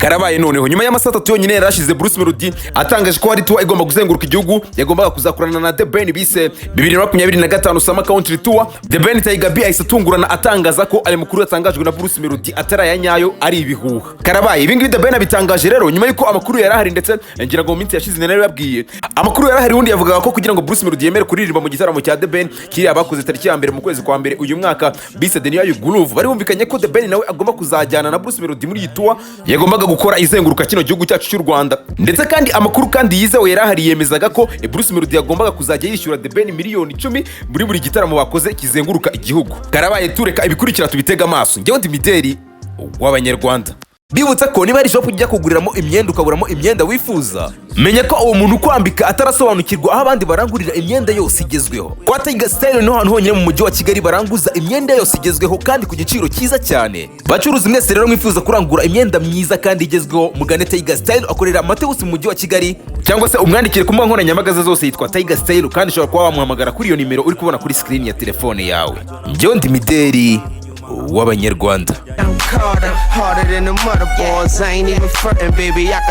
Karabaye noneho, nyuma y'amasaha 3 yonyine yari ashize Bruce Melody atangaje ko hari tour igomba kuzenguruka igihugu yagombaga kuzakorana na The Ben bise 2025 Summer Country Tour, The Ben Tiger B ahise atungurana atangaza ko ayo makuru yatangajwe na Bruce Melody atari aya nyayo, ari ibihuha. Karabaye, ibi ngibi The Ben abitangaje rero nyuma y'uko amakuru yari ahari, ndetse ngira ngo mu minsi yashize nari babwiye amakuru yari ahari ubundi yavugaga ko kugira ngo Bruce Melody yemere kuririmba mu gitaramo cya The Ben kiriya bakoze tariki ya 1 mu kwezi kwa mbere uyu mwaka bise The New Groove, bari bumvikanye ko The Ben nawe agomba kuzajyana na Bruce Melody muri iyi tour yagombaga gukora izenguruka kino gihugu cyacu cy'u Rwanda. Ndetse kandi amakuru kandi yizewe yari ahari yemezaga ko Bruce Melody yagombaga kuzajya yishyura The Ben miliyoni 10 muri buri gitaramo bakoze kizenguruka igihugu. Karabaye, tureka ibikurikira tubitega amaso. Njyewe ndi Mideli w'Abanyarwanda. Bibutsa ko niba hari shop ujya kuguriramo imyenda ukaburamo imyenda wifuza, menya ko uwo muntu ukwambika atarasobanukirwa aho abandi barangurira imyenda yose igezweho. Kwa Tiger Style niho hantu honyine mu mujyi wa Kigali baranguza imyenda yose igezweho kandi ku giciro cyiza cyane. Bacuruzi mwese rero mwifuza kurangura imyenda myiza kandi igezweho, mugane Tiger Style, akorera Mateus mu mujyi wa Kigali, cyangwa se umwandikire ku mbuga nkoranyambaga ze zose, yitwa Tiger Style, kandi ushobora kuba wamuhamagara kuri iyo nimero uri kubona kuri screen ya telefone yawe. Njyewe ndi Mideli w'Abanyarwanda. I'm Carter, harder than the mother boys. I ain't even frontin', baby. I can